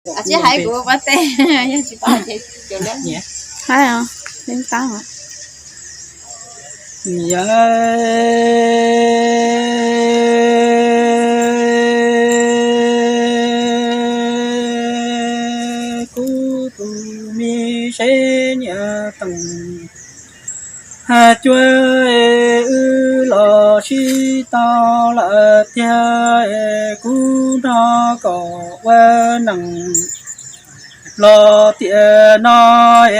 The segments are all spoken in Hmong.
Tsis hais kuv ua teb, yog tsis paub ces cov lab nyiam. Hais os, leej tab os. Yog kuv tus me seb niam tees, cuab es wb los sib tau lawm tiag es kuv nrog kom ua neej los tiam no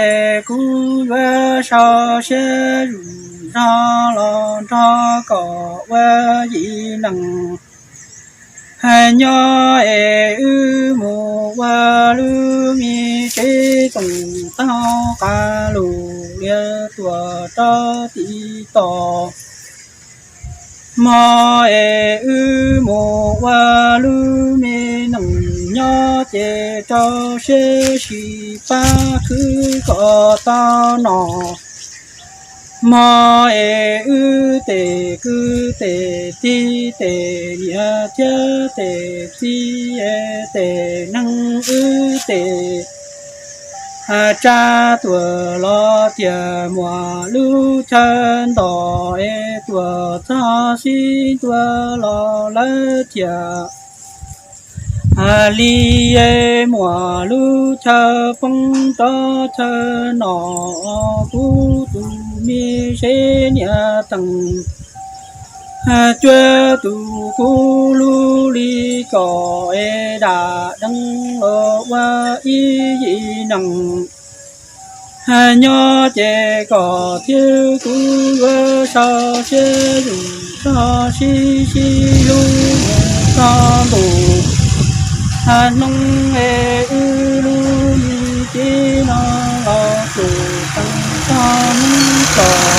es kuv yuav sau siab zus zog los nrog kom ua yim neej. Nyob es wb mus ua lub me tsev txoos taug qab lus liab tuam rau tim tos. Hmo es wb mus ua lub me neej nyob ces rau siab sib pab khwv kom tau nom. Hmo es wb tes kwv tes tij tes niam thiab tes txiv tes neeg wb tes tsa tuam los tiam muaj lub chaw nto es tuam txog xib ntua los lawm tiam li es muaj lub chaw poob rov chaw no. Kuv tus me seb niam tees, cuab tus kuv lub li kom es dam deev los ua ib yim neej. Nyob ces kom thiab kuv yuav sau siab zus txog sib sib hlub txog ntuj hnub es wb lub me tsev no los tus teev txog hnub txog.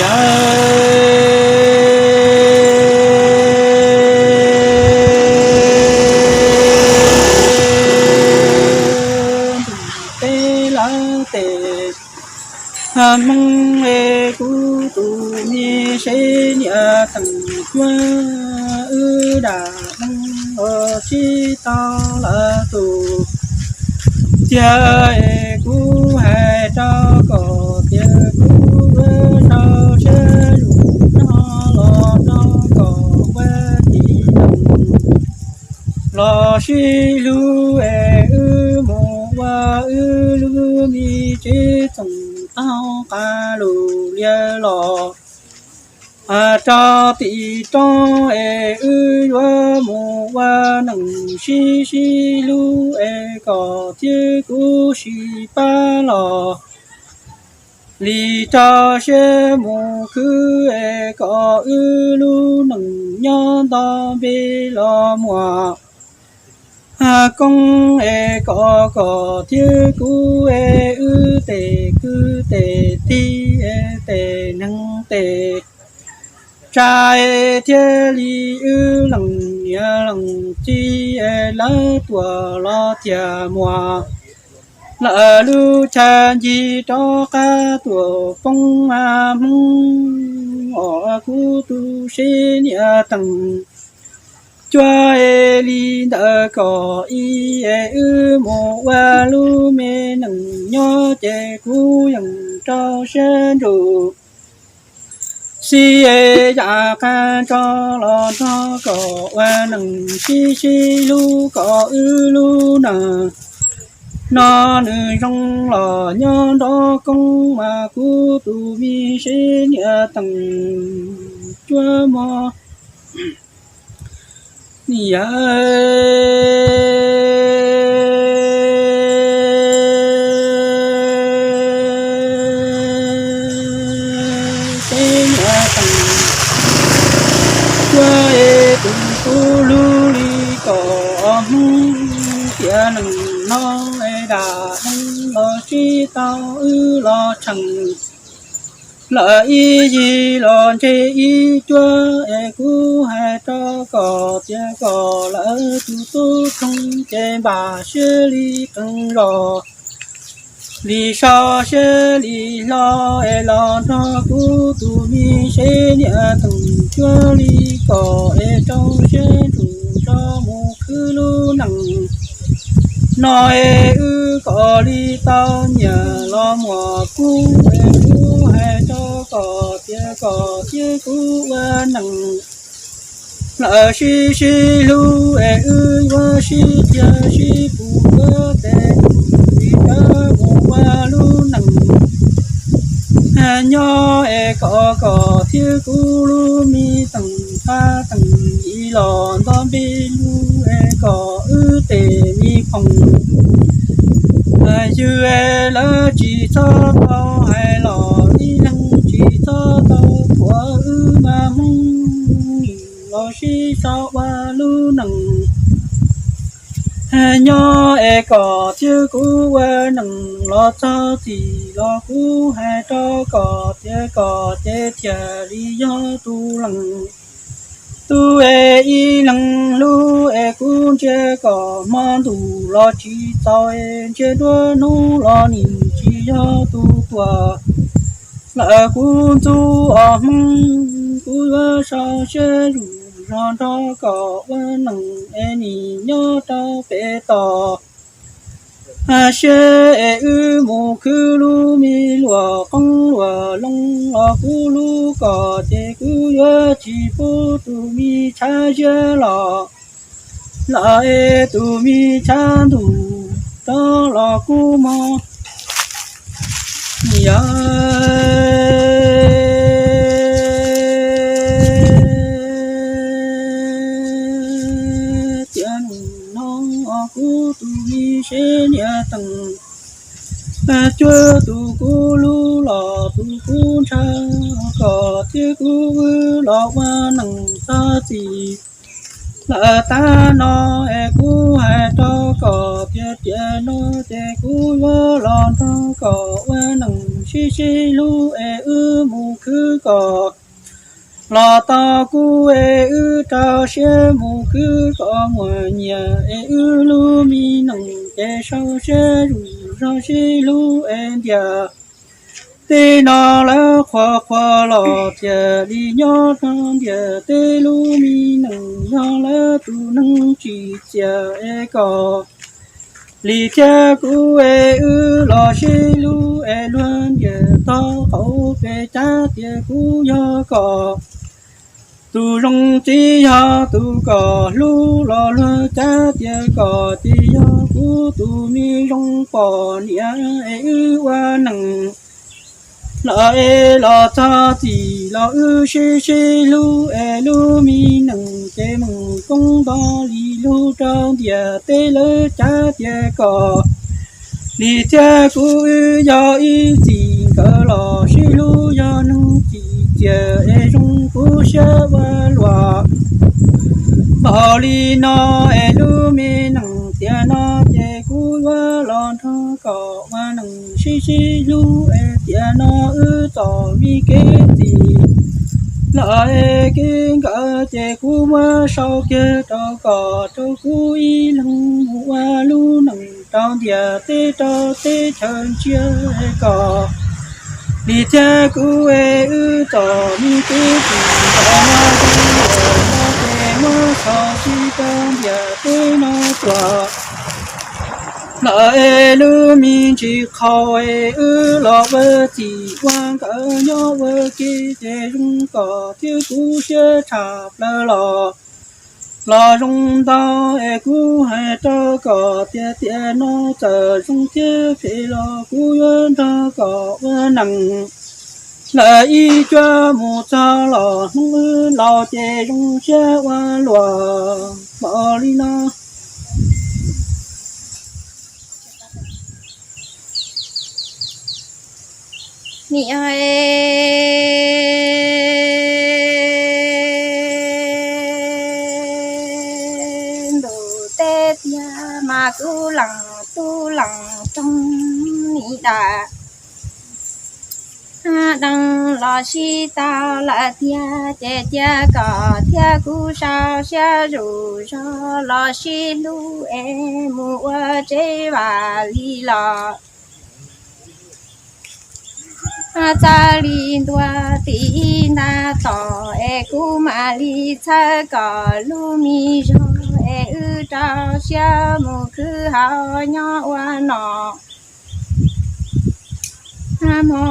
Yog ntuj teb lawv tes, Hmoob es kuv tus me seb niam tees, cuab wb dam neeg los sib tau lawm tus tiag es kuv hais rau kom tias kuv yuav sau siab zus no los rau kom ua tib neej los sib hlub es wb mus ua wb lub me tsev txoos taug qab lus liab los rau tim roob es wb yuav mus ua neej sib sib hlub es kom thiab kuv sib pab los li rau siab mus khwv es kom wb lub neej nyob nto npe los muaj koob es kom kom thiab kuv es wb tes kwv tes tij es tes neeg tes tsa es thiaj li wb leej niam leej txiv es lawv tuaj los tiag muaj lawv lub chaw ncig rov qab tuaj poob mas Hmoob os, kuv tus seb niam tees, cuab es li ntawd kom ib es wb mus ua lub me neej nyob ces kuv yeej rau siab ntsug xib es yam qab tso los nrog kom ua neej sib sib hlub kom wb lub neej no nws zoo los nyob nrov koob mas kuv tus me seb niam tees, cuab mog. Niam seb niam tees, cuab es tus kuv hlub li kom Hmoob tiam neej no es dam neeg los sib tau wb los tshee lawm ib yig los ntseg ib cuab es kuv hais rau kom tias kom lawv tus tub rog ces npam siab li qees zos li so siab li hlo es los nrog kuv tus me seb niam tees, cuab li kom es rau siab no es wb kom li tau nyiam los muam kub es kuv hais rau kom tias kom thiab kuv ua neej lawm sib sib hlub es wb yuav sib cia sib pub ua tes tus li kab mus ua lub neej. Nyob es kom kom thiab kuv lub me teem pab teem ib los nto npe lub es kom wb tes me khoom. Yus es lawv tsis txhob tau hais los ib leeg tsis txhob tau thuam wb mas Hmoob los sib sau ua lub neej. Nyob es kom thiab kuv ua neej los txog txim los kuv hais rau kom tias kom ces thiaj li yog tus leej tub es ib leeg hlub es kuv ntsia kom hmo ntuj los tsis txaus es ntsia nruab hnub los nim tsis yog tus tuaj lawm kuv ntxub os Hmoob, kuv yuav sau siab zus zog nrog kom ua neej es nim nyob rau pem toj siab es wb mus khwv lub me luam qoob luam loo los kuv hlub kom ces kuv yuav tsis pub tus me tshav ziab los lawm es tus me tshav ntuj rov los kuv mog. Yog tias nim no kuv tus me seb niam teem cuab tus kuv hlub los tus kuv ntshaw kom thiab kuv wb los ua neej txog txim lawm tag no es kuv hais rau kom tias tiam no ces kuv yuav los nrog kom ua neej sib sib hlub es wb mus khwv kom los tau kuv es wb rau siab mus khwv kom muaj nyiaj es wb lub me neej ces sau siab zus zog sib hlub es ntiag. Tej no lawv qhuas qhuas los thiaj li nyob rau ntiag, tej lub me neej yog lawv tus neeg tsim txiaj es kom li thiab kuv es wb los sib hlub es luag ntiag tog qaum pem cav tias kuv yog kom tus zoo txiv yog tus kom hlub los luag cav tias kom ces yog kuv tus me zoo poj niam es wb ua neej lawm es los txog txim los wb sib sib hlub es lub me neej ces meej koob nto li lug rau ntiag, tej lawv cav tias kom li thiab kuv wb yog ib txwm nkawd los sib hlub yog neeg tsim txiaj es zoo kuv siab ua luaj. Npaum li no es lub me neej tiam no ces kuv yuav los nrog kom ua neej sib sib hlub es tiam no wb txom me kev txim lawm es kev nkawd ces kuv muab sau kiag rau kom rau kuv ib leeg mus ua lub neej rau ntiag teb rau teb chaws ntsia kom li thiab kuv es wb txom me kev txim kom no ces muab sau tsis rau ntiag teb no tuaj lawm es lub me ntsis qhau es wb los ua txim ua nkawd nyob ua ke ces zoo kom thiab kuv siab tshaj plaws los los zoo ntau es kuv hais rau kom tias tiam no txawm zoo thiab phem los kuv yuav nrog kom ua neej lawm ib cuab mus txog los hnub laus ces zoo siab ua luaj npaum li no. Niam, ntuj teb tiag mas kuv leej tub leej toog nim dam deev los sib tau lawm tiag ces cia kom thiab kuv sau siab zus zog los sib hlub es mus ua tsev vam li los txawj li ntua tim ib nta tom es kuv mam li txhawb kom lub me zog es wb rau siab mus khwv hauv nyob ua nom. Hmo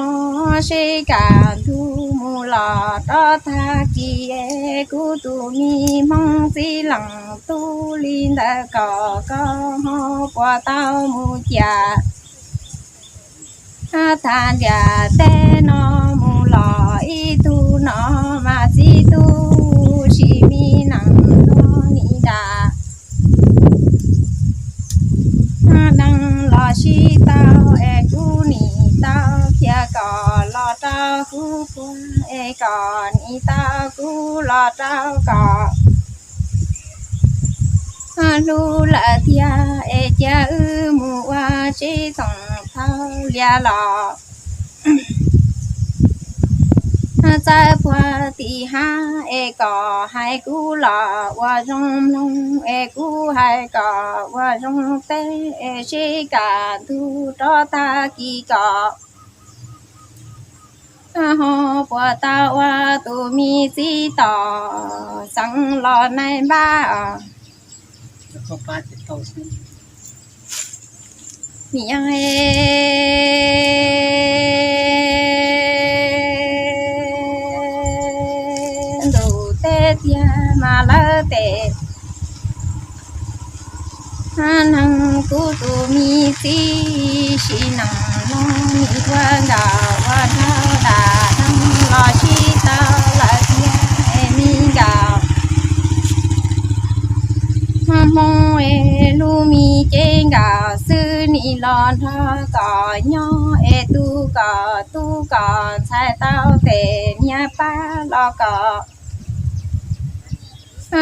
sib kam ntug mus los rov tag kis es kuv tus me Hmoob txij leej tub li ntawd kom koj ho puas tau mus ciam tag ntiam teb no mus los ib tug no mas txij tub sis me nees no nim dam nees los sib tau es kuv nim tau thiaj kom los rau kuv puag es kom nim tau kuv los rau kom hlub lawm thiab es cia wb mus ua sib thooj thaum liaj los txawb puag tim hav es kom hais kuv los ua zoo mloog es kuv hais kom ua zoo teb es sib kam ntug rov tag kis kom ho puas tau ua tus me txiv tom xeev los nais npab os. Niam ntuj teb tiag mas lawv tes neeg kuv tus me txiv sim neej no nim ua nkaus ua nrog dam neeg los sib tau lawm tiag es me nkaus Hmoob es lub me cev nkaus xwb nim los nrog kom nyob es tu kom tub kom ntxhais tau tes niag pab los kom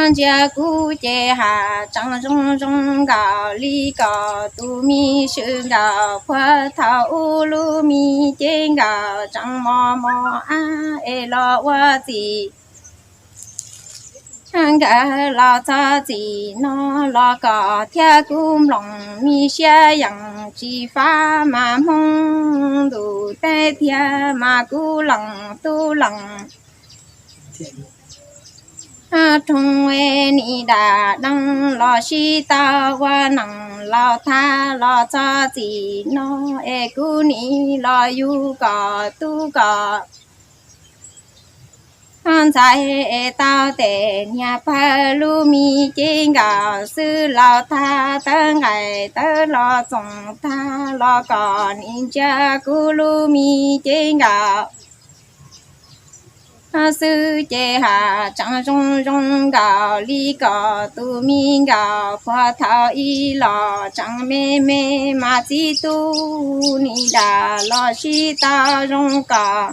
ntsia kuv ces has tseem zoo zoo nkaus li kom tus me swm nkaus puag thaum ub lub me cev nkaus tseem mos mos ab es los ua txim nkawd los txog txim no los kom thiab kuv mloog me siab yeej tsis fab mas Hmoob ntuj teb tiag mas kuv leej tub leej roo es nim dam neeg los sib tau ua neej laus thab los txog txim no es kuv nim los yug kom tub kom ntxhais es tau tes niag pawg lub me cev nkaus xwb laus thab tawb nqaim tawb los txoos tag los kom nim ntsia kuv lub me cev nkaus xwb ces has tseem zoo zoo nkaus li kom tus me nkaus puag thaum ub los tseem me me mas txij tub nim dam los sib tau zoo kom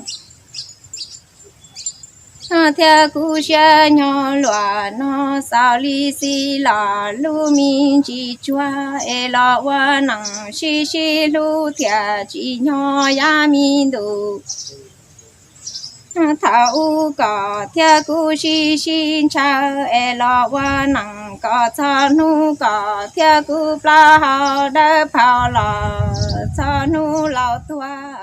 thiab kuv siab nyob luag no xaus li xij los lub me ntsis tsuag es los ua neej sib sib hlub thiaj tsis nyob yav me ntuj thaum ub kom thiab kuv sib sib ntshaw es los ua neej kom txog hnub kom thiab kuv plaub hau dawb paug los txog hnub laus tuag